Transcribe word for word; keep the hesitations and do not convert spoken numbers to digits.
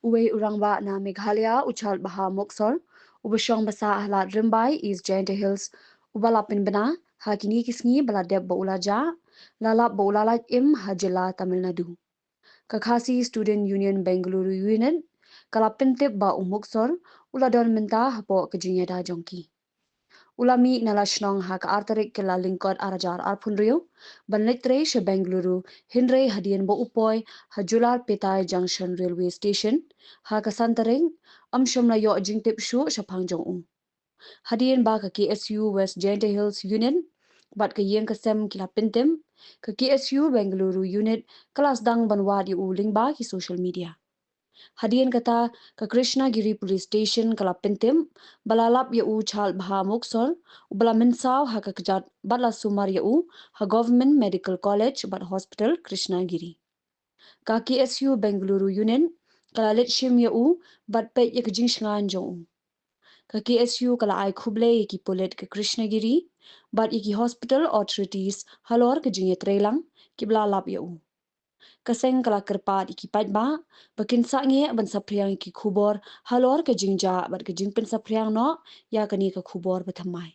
Uwei u rangbah na Meghalaya, u Charles Bahar Muksor, uba shong basa ha Lad Rymbai, East Jaintia Hills, uba la pynbna ha kine ki sngi ba la dep ba u la jah, la lap ba u la lait im ha jylla Tamil Nadu. Ka Khasi Student Union Bengaluru Unit ka la pyntip ba u Muksor u la don mynta hapoh ka jingïada jong ki. U la mih na la shnong ha ka ar tarik Kyllalyngkot ar hajar arphew hynriew ban leit trei sha Bengaluru, hynrei hadien ba u poi ha Jowai Petai Junction Railway Station ha ka san tarik, ym shym la ïoh jingtip shuh shaphang jong u. Hadien ba ka K S U West Jaintia Hills Unit bad ka ïing ka sem ki la pyntip, ka K S U Bengaluru Unit ka la sdang ban wad ïa u lyngba ki social media. Hadien kata, ka Krishnagiri Police Station ka la pyntip ba la lap ïa u Charles Bahar Muksor, uba la mynsaw ha ka kjat, bad la sumar ïa u ha Government Medical College bad Hospital Krishnagiri. Ka K S U Bengaluru Unit ka la leit shim ïa u bad peit ïa ka jingshngaiñ jong u. Ka K S U ka la ai khublei ïa ki pulit ka Krishnagiri bad ïa ki hospital authorities halor ka jingïatreilang kiba la lap ïa u. Ka seng ka la kyrpad ïa ki paidbah ba kin sangeh ban saphriang ïa ki khubor halor ka jingjah bad ka jingpynsaphriang noh ïa kane ka khubor ba thymmai.